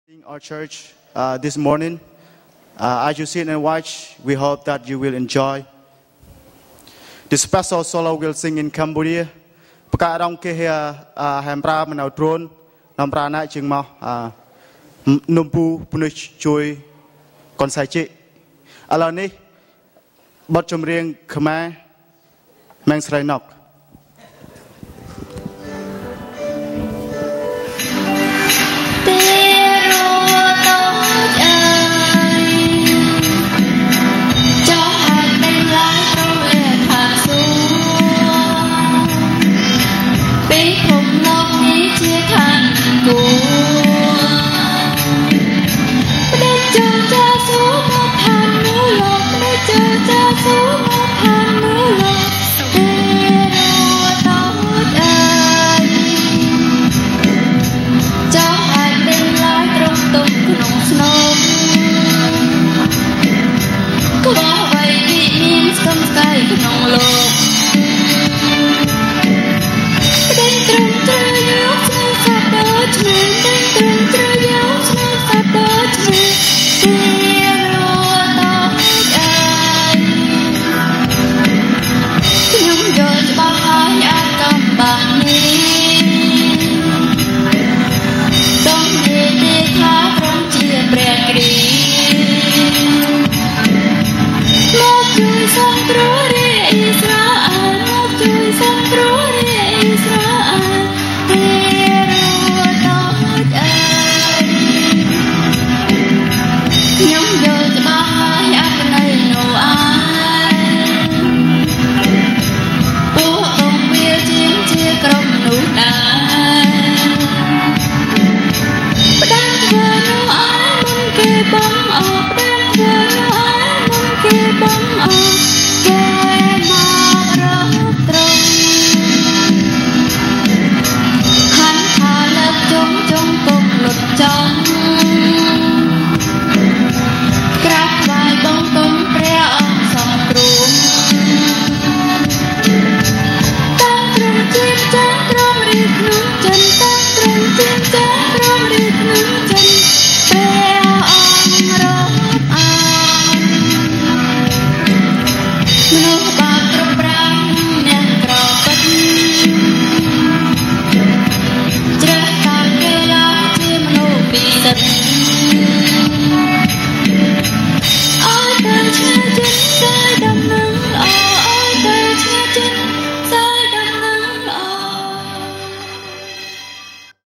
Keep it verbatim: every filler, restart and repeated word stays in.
Our church uh, this morning. Uh, as you sit and watch, we hope that you will enjoy the special solo we'll sing in Cambodia. Pơkă rŏng geh ya, uh, he mpra ma nau drôn, nau mpra nă jêng moh, uh, Nâm Bu Bunuyh Chui Kon Sai Chĭ. Alo nih, bơ̆t châm riêng Khmer, Meng Srei Nok.